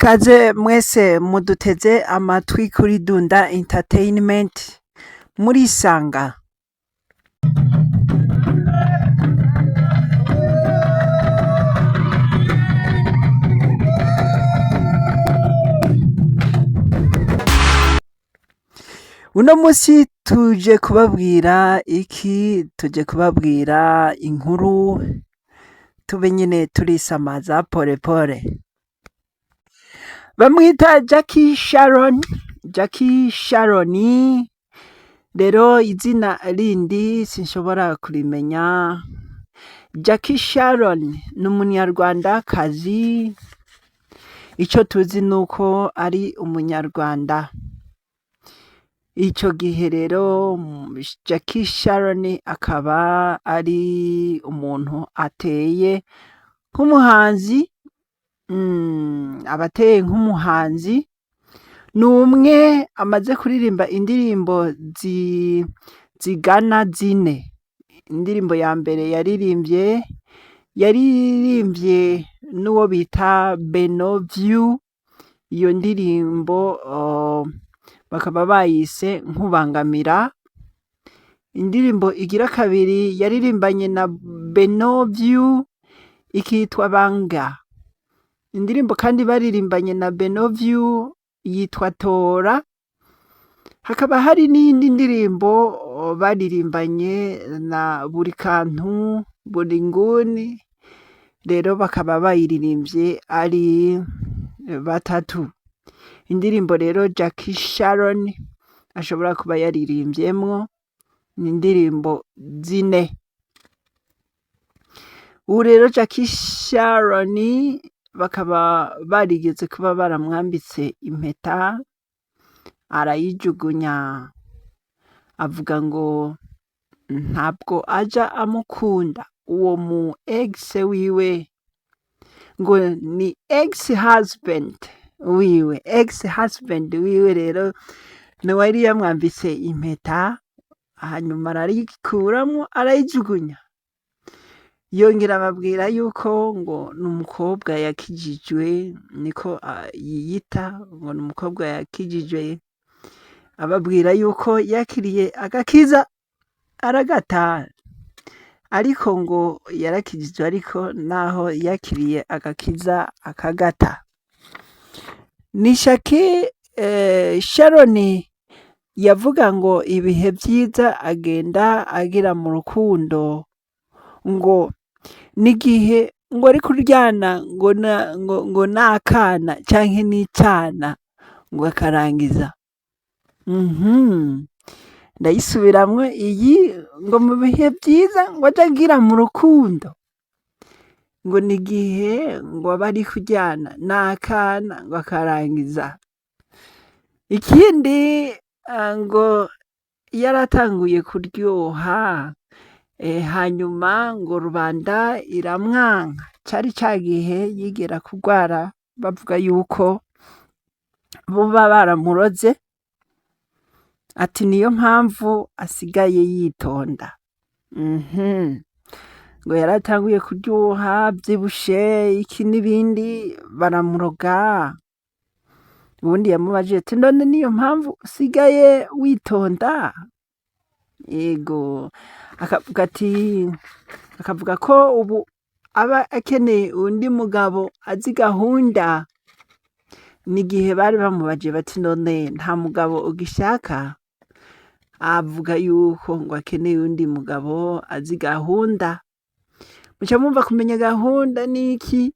Kaze mwese muduteze amatwi kuri Dunda Entertainment murisanga. Uno musi tuje kubabwira iki? Tuje kubabwira inkuru tube nyene turisamaza pole pole. Bamwita Jackie Sharon, Jackie Sharon rero izina rindi sinshobora kurimenya. Jackie Sharon ni umunyarwandakazi, ico tuzi nuko ari umunyarwanda. Ico gihe rero Jackie Sharon akaba ari umuntu ateye nk'umuhanzi, aba ateye nk'umuhanzi, ni umwe amaze kuririmba indirimbo zigana zine. Indirimbo ya mbere yaririmbye, yaririmbye n'uwo bita Benoview, iyo ndirimbo bakaba bayise Nkubangamira. Indirimbo igira kabiri yaririmbanye na Benoview ikitwa Banga. Indirimbo kandi baririmbanye na Benoview yitwa Tora. Hakaba hari n'iyindi ndirimbo baririmbanye na Buri Kantu, Buri Nguni, rero bakaba bayiririmbye ari batatu. Indirimbo rero Jackie Sharon ashobora kuba yaririmvyemwo ni indirimbo zine. Ubu rero Jackie Sharon bakaba barigeze kuba baramwambitse impeta arayijugunya, avuga ngo ntabwo aja amukunda uwo mu ex wiwe, ngo ni ex husband wiwe, ex husband wiwe rero niwe yari yamwambitse impeta, hanyuma arayikuramwo arayijugunya. Yongera ababwira yuko ngo ni umukobwa yakijijwe, niko yiyita, ngo ni umukobwa yakijijwe, ababwira yuko yakiriye agakiza aragata, ariko ngo yarakijijwe ariko naho yakiriye agakiza akagata. Ni Jackie Sharon yavuga ngo ibihe vyiza agenda agira mu rukundo, ngo n'igihe ngo ari kuryana ngo ngo n'akana canke n'icana ngo akarangiza. Ndayisubiramwo iyi ngo mu bihe vyiza ngo aja agira mu rukundo, ngo n'igihe ngo aba ari kuryana n'akana ngo akarangiza. Ikindi ngo yaratanguye kuryoha, hanyuma ngo rubanda iramwanka. Cari ca gihe yigera kugwara bavuga yuko boba baramuroze, ati niyo mpamvu asigaye yitonda. Ngo yaratanguye kuryoha avyibushe iki n'ibindi baramuroga. Uwundi yamubajije ati none niyo mpamvu usigaye witonda? Yego, akavuga ati, akavuga ko ubu aba akeneye uwundi mugabo azi gahunda. N'igihe bari bamubajije bati none nta mugabo ugishaka? Avuga yuko ngo akeneye uwundi mugabo azi gahunda. Muca mwumva kumenya gahunda niki?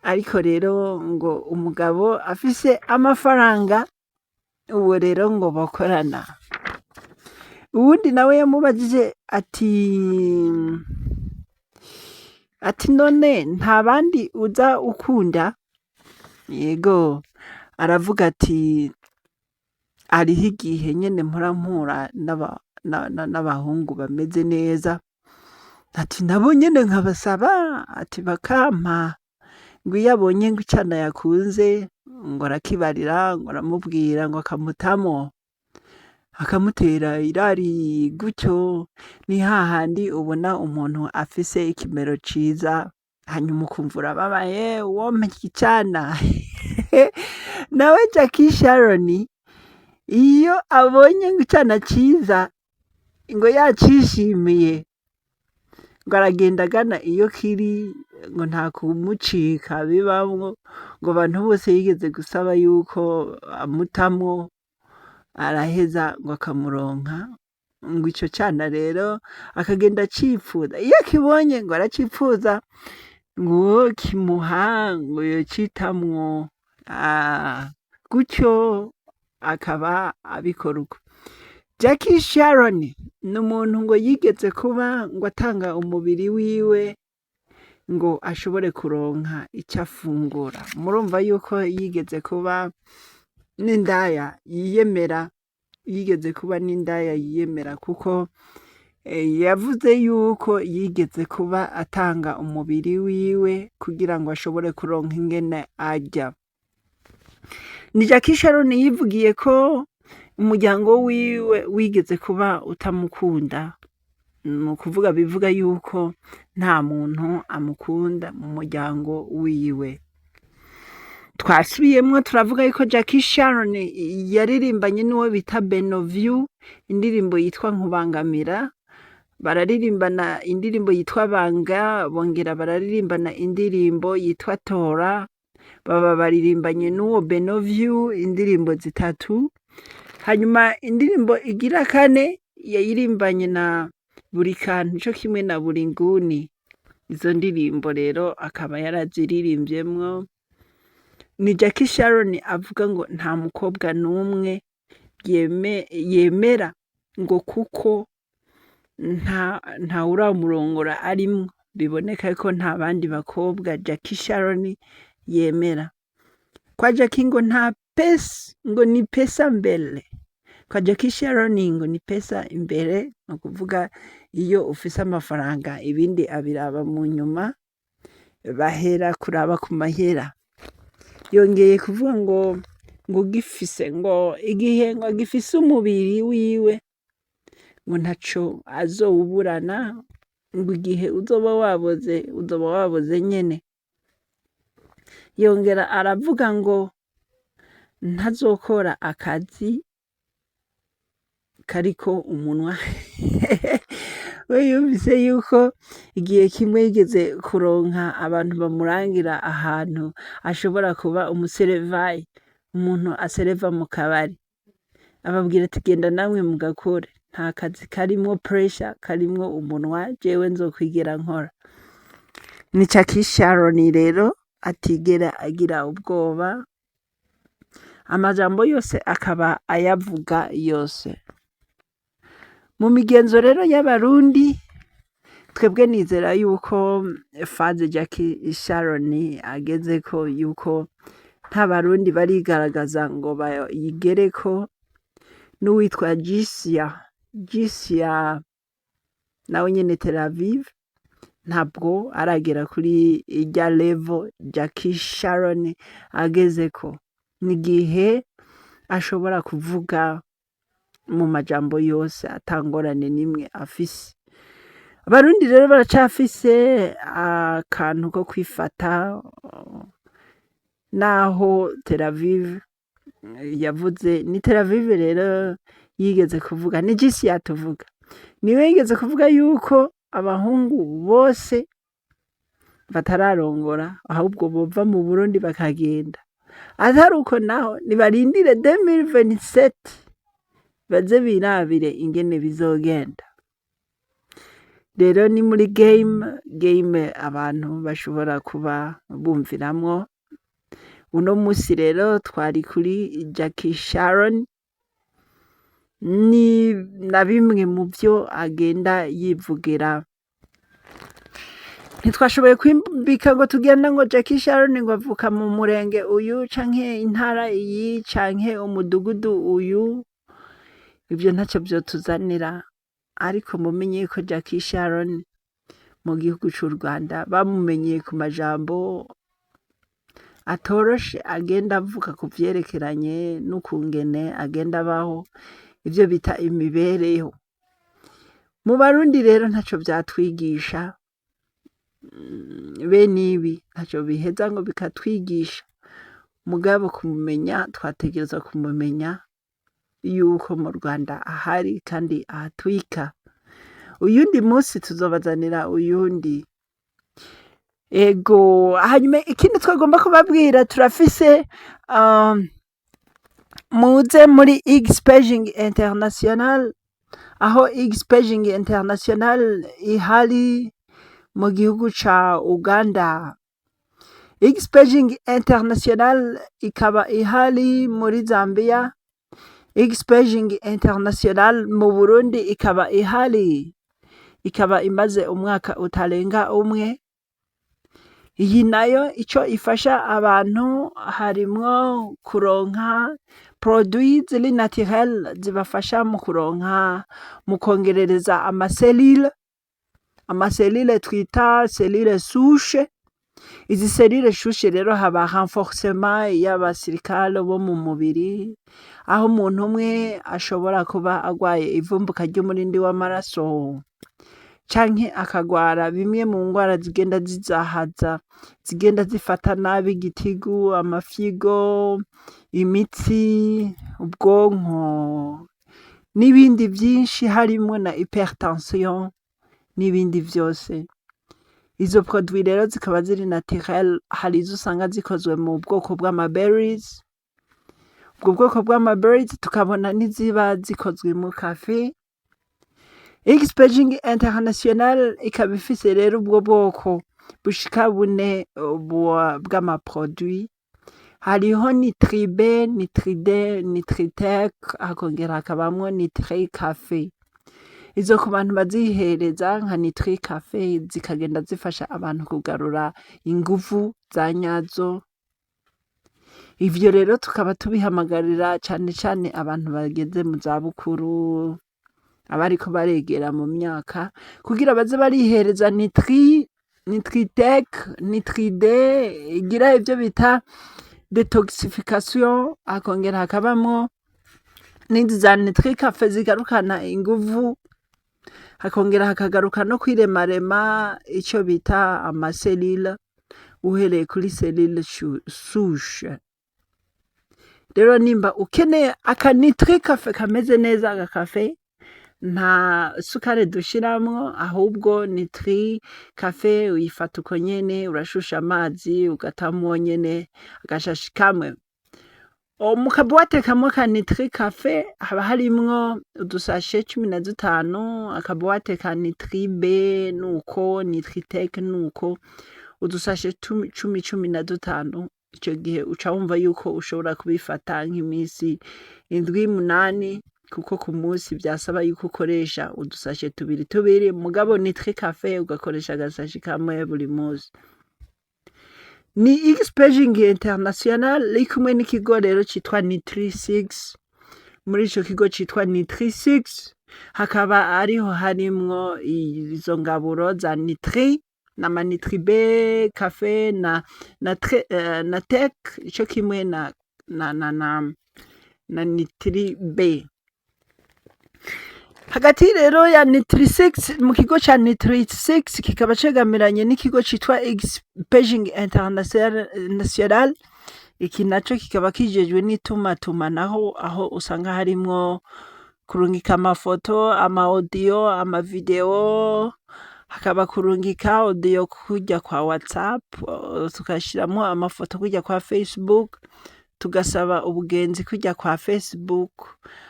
Ariko rero ngo umugabo afise amafaranga, uwo rero ngo bokorana. Uwundi nawe yamubajije ati none nta bandi uza ukunda? Yego, aravuga ati hariho igihe nyene mpora mpura n'abahungu bameze neza, ati nabo nyene nkabasaba, ati bakampa. Ngo iyo abonye ngo icana yakunze ngo arakibarira, ngo aramubwira ngo akamutamo, akamutera irari gutyo. Ni hahandi ubona umuntu afise ikimero ciza hanyuma ukumva urababaye, uwompa iki cana. Nawe Jackie Sharon, iyo abonye ngo icana ciza, ngo yacishimiye, ngo aragenda agana iyo kiri, ngo nta kumucika bibamwo. Ngo abantu bose yigeze gusaba yuko amutamwo, araheza ngo akamuronka. Ngo ico cana rero akagenda acipfuza, iyo akibonye ngo aracipfuza, ngo kimuha ngo yocitamwo gutyo, akaba abikora uko. Jackie Sharon ni umuntu ngo yigeze kuba ngo atanga umubiri wiwe ngo ashobore kuronka ico afungura. Murumva yuko yigeze kuba n'indaya yiyemera, yigeze kuba n'indaya yiyemera, kuko yavuze yuko yigeze kuba atanga umubiri wiwe kugira ngo ashobore kuronka ingene arya. Ni Jackie Sharon yivugiye ko umuryango wiwe wigeze kuba utamukunda, ni ukuvuga bivuga yuko nta muntu amukunda mu muryango wiwe. Twasubiyemwo turavuga yuko Jackie Sharon yaririmbanye n'uwo bita Benoview indirimbo yitwa Nkubangamira, bararirimbana indirimbo yitwa Banga, bongera bararirimbana indirimbo yitwa Tora, baba baririmbanye n'uwo Benoview indirimbo zitatu. Hanyuma indirimbo igira kane yayirimbanye na Buri Kantu co kimwe na Buri Nguni. Izo ndirimbo rero akaba yaraziririmvyemwo. Ni Jackie Sharon avuga ngo nta mukobwa n'umwe yemera, ngo kuko ntawuramurongora arimwo. Biboneka ko nta bandi bakobwa Jackie Sharon yemera. Kwa Jackie ngo nta pesa, ngo ni pesa mbele. Kwa Jackie Sharon ngo ni pesa imbere, ni ukuvuga iyo ufise amafaranga ibindi abiraba mu nyuma, bahera kuraba ku mahera. Yongeye kuvuga ngo ugifise, ngo igihe ngo agifise umubiri wiwe, ngo ntaco azowuburana, ngo igihe uzoba waboze uzoba waboze nyene. Yongera aravuga ngo ntazokora akazi kariko umunwa. We yumvise yuko igihe kimwe yigeze kuronka abantu bamurangira ahantu ashobora kuba umuserevayi, umuntu asereva mu kabari. Ababwira ati: "Genda namwe mugakore, nta kazi karimwo pressure, karimwo umunwa, jewe nzokwigera nkora." Ni Jackie Sharon rero atigera agira ubwoba, amajambo yose akaba ayavuga yose. Mu migenzo rero y'Abarundi, twebwe nizera yuko phase Jackie Sharon agezeko, yuko nta Barundi barigaragaza ngo bayigereko. N'uwitwa Jisia, Jisia nawe nyene Tel Aviv, ntabwo aragera kuri irya level Jackie Sharon agezeko. N'igihe ashobora kuvuga mu majambo yose atangorane n'imwe afise. Abarundi rero baracafise akantu ko kwifata, naho Tel Aviv yavuze. Ni Tel Aviv rero yigeze kuvuga, ni Jisia tuvuga, niwe yigeze kuvuga yuko abahungu bose batararongora ahubwo bova mu Burundi bakagenda, atari uko naho nibarindire 2027 baze birabire ingene bizogenda. Rero ni muri game abantu bashobora kuba bumviramwo. Uno musi rero twari kuri Jackie Sharon, ni na bimwe mu vyo agenda yivugira. Ntitwashoboye kwimbika ngo tugende ngo Jackie Sharon ngo avuka mu murenge uyu canke intara iyi canke umudugudu uyu, ivyo ntaco vyotuzanira. Ariko mumenye ko Jackie Sharon mu gihugu c'u Rwanda bamumenyeye ku majambo atoroshe agenda avuga ku vyerekeranye n'ukungene agenda abaho, ivyo bita imibereho. Mu Barundi rero ntaco vyatwigisha bene ibi, ntaco biheza ngo bikatwigisha. Mugabo kumumenya, twategerezwa kumumenya yuko mu Rwanda ahari kandi ahatwika. Uyundi munsi tuzobazanira uyundi. Ego, hanyuma ikindi twagomba kubabwira, turafise muze muri Xpaging International, aho Xpaging International ihari mu gihugu ca Uganda. Xpaging International ikaba ihari muri Zambia. Xpaging International mu Burundi ikaba ihari, ikaba imaze umwaka utarenga umwe. Iyi nayo ico ifasha abantu harimwo kuronka produits ziri naturel zibafasha mu kuronka, mu kongerereza ama cellules, ama cellules twita cellules souches. Izi cellules souches rero, haba renforcement y'abasirikare bo mu mubiri, aho umuntu umwe ashobora kuba agwaye ivumbuka ry'umurindi w'amaraso canke akagwara bimwe mu ngwara zigenda zizahaza, zigenda zifata nabi igitigu, amafyigo, imitsi, ubwonko n'ibindi vyinshi, harimwo na hypertension n'ibindi vyose. Izo produits rero zikaba ziri naturel. Hari izo usanga zikozwe mu bwoko bw'ama berries, ubwo bwoko bw'ama berries, tukabona n'iziba zikozwe mu kafe. Xpaging International ikaba ifise rero ubwo bwoko bushika bune bw'ama produits. Hariho Nutri B, Nutri D, Nutritech, hakongera hakabamwo Nutri Cafe. Izo ku bantu bazihereza nka Nutri Cafe, zikagenda zifasha abantu kugarura inguvu za nyazo. Ivyo rero tukaba tubihamagarira cane cane abantu bageze mu zabukuru, abariko baregera mu myaka, kugira baze barihereza Nutri, Nutritech, Nutri D, igira ivyo bita détoxification, hakongera hakabamwo n'izi za Nutri Cafe zigarukana inguvu, hakongera hakagaruka no kwiremarema ico bita ama cellules, uhereye kuri cellule souche. Rero nimba ukeneye aka Nutri Cafe kameze neza, agakafe nta sukari dushiramwo, ahubwo Nutri Cafe uyifata uko nyene, urashusha amazi ugatamwo nyene agashashi kamwe. Mu ka boîte kamwe ka Nutri Cafe haba harimwo udusashe 15. Aka boîte ka Nutri B nuko, Nutritech nuko, udusashe cumi 15. Ico gihe uca wumva yuko ushobora kubifata nk'imisi 7, 8, kuko ku munsi vyasaba yuko ukoresha udusashe tubiri tubiri, mugabo Nutri Cafe ugakoresha agasashe kamwe buri munsi. Ni Xpaging International iri kumwe n'ikigo rero citwa Nutri 6. Muri ico kigo citwa Nutri 6 hakaba ariho harimwo izo ngaburo za Nutri na Nutri B, Cafe na Tech, ico kimwe na Nutri B. Hagati rero ya Nutri 6, mu kigo ca Nutri 6 kikaba cegamiranye n'ikigo citwa Xpaging International. Iki naco kikaba kijejwe n'itumatumanaho, aho usanga harimwo kurungika amafoto, ama audio, ama video, hakaba kurungika audio kurya kwa WhatsApp, tugashiramwo amafoto kurya kwa Facebook, tugasaba ubugenzi kurya kwa Facebook,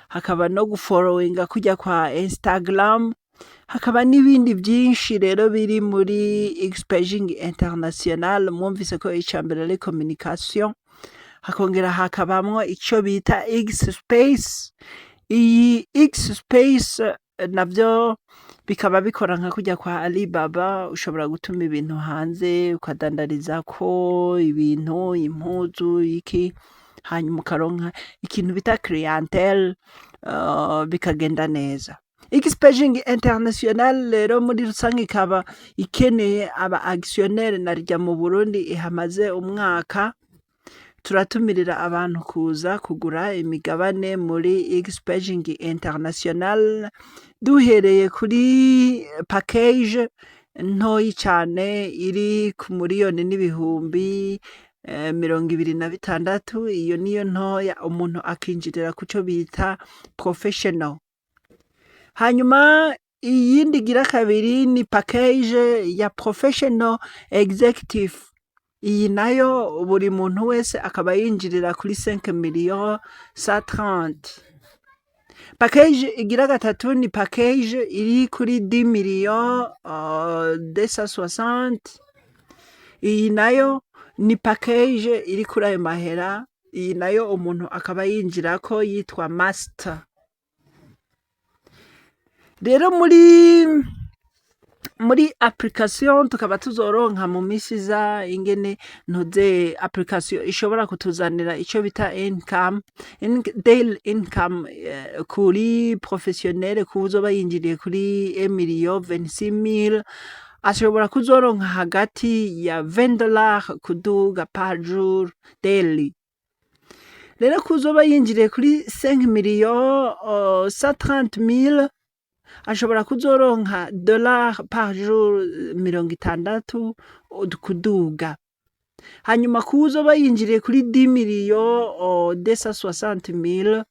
hakaba no gufollowinga kurya kwa Instagram, hakaba n'ibindi vyinshi rero biri muri Xpaging International. Mwumvise ko icambere ari communication, hakongera hakabamwo ico bita X Space. Iyi X Space navyo bikaba bikora nka kurya kwa Alibaba, ushobora gutuma ibintu hanze, ukadandarizako ibintu, impuzu, iki, hanyuma ukaronka ikintu bita clientèle, bikagenda neza. Xpaging International rero muri rusange ikaba ikeneye aba actionnaire. Narya mu Burundi ihamaze umwaka, turatumirira abantu kuza kugura imigabane muri Xpaging International, duhereye kuri package ntoyi cane iri ku muriyoni n'ibihumbi 26, iyo niyo ntoya, umuntu akinjirira kuco bita professional. Hanyuma iyindi igira kabiri ni package ya professional executive. Iyi nayo buri muntu wese akaba yinjirira kuri 5 millions 130. Package igira gatatu ni package iri kuri 10 millions 260. Iyi nayo ni package iri kuri ayo mahera, iyi nayo umuntu akaba yinjirako yitwa master. Rero muri application tukaba tuzoronka mu misi iza ingene ntuze application ishobora kutuzanira ico bita income, daily income kuri professionnel. Kuwuzoba yinjiriye kuri 1 million 26 mille ashobora kuzoronka hagati ya $20 kuduga par jour daily. Rero kuzoba yinjiriye kuri 5 millions 130 mille ashobora kuzoronka dollar par jour 60 kuduga. Hanyuma kuwuzoba yinjiriye kuri 10 millions 260 mille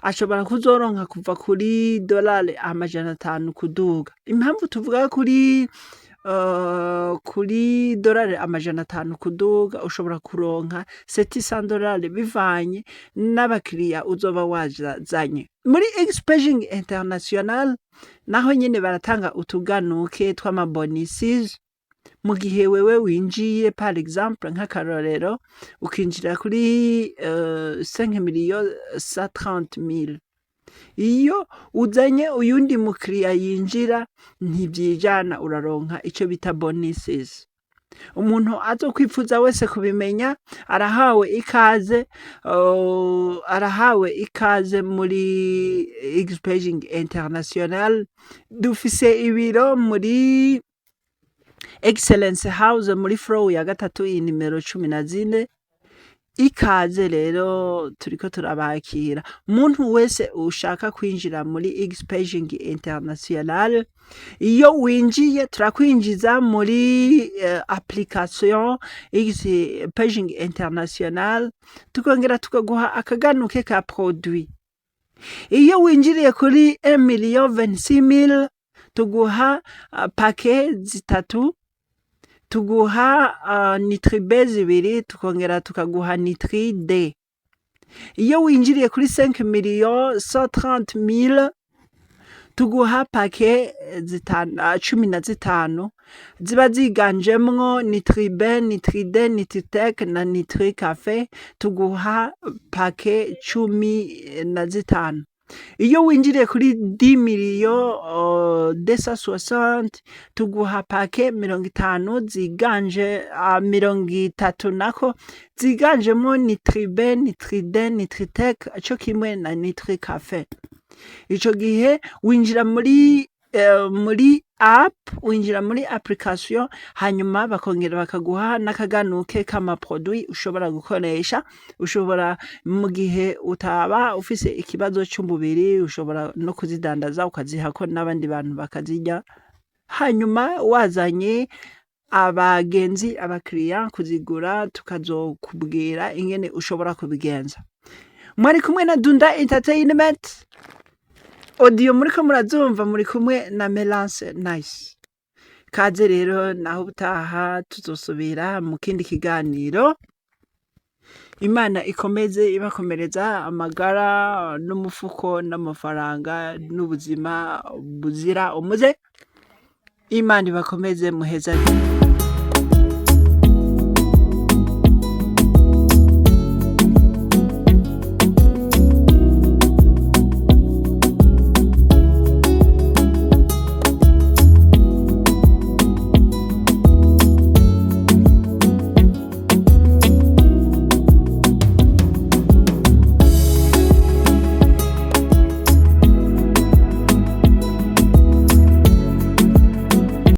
ashobora kuzoronka kuva kuri dolari 500 kuduga. Impamvu tuvuga kuri dolari 500 kuduga, ushobora kuronka $700 bivanye n'abakiriya uzoba wazanye. Muri Expaging International naho nyene baratanga utuganuke tw'ama bonuses mu gihe wewe winjiye, par exemple, nk'akarorero, ukinjira kuri 5 millions 130 mille, iyo uzanye uyundi mukiriya yinjira ntivyijana, uraronka ico bita bonuses. Umuntu azokwipfuza wese kubimenya arahawe ikaze, arahawe ikaze muri Expaging International. Dufise ibiro muri Excellence House, muri floor ya gatatu, iyi nimero 14. Ikaze rero, turiko turabakira. Umuntu wese ushaka kwinjira muri Expaging International, iyo winjiye turakwinjiza muri application Expaging International, tukongera tukaguha akaganuke ka produit. Iyo winjiriye kuri 1 million 26 mille tuguha paquet zitatu, tuguha Nutri B zibiri, tukongera tukaguha Nutri D. Iyo winjiriye kuri 5 millions 130 mille tuguha paquet 15 ziba ziganjemwo Nutri B, Nutri D, Nutritech na Nutri Cafe, tuguha paquet 15. Iyo winjiriye kuri 10 millions 260 tuguha paquet 50 ziganje, 30 nako, ziganjemwo Nutri B, Nutri D, Nutritech co kimwe na Nutri Cafe. Ico gihe winjira muri app, winjira muri application, hanyuma bakongera bakaguha n'akaganuke k'ama produit ushobora gukoresha. Ushobora, mu gihe utaba ufise ikibazo c'umubiri, ushobora no kuzidandaza ukazihako n'abandi bantu bakazirya, hanyuma wazanye abagenzi, abakiriya kuzigura, tukazokubwira ingene ushobora kubigenza. Mwari kumwe na Dunda Entertainment audio, muriko murazumva muri kumwe na Melance Nice. Kaze rero, naho ubutaha tuzosubira mu kindi kiganiro. Imana ikomeze ibakomereza amagara n'umufuko n'amafaranga n'ubuzima buzira umuze. Imana ibakomeze, muheza.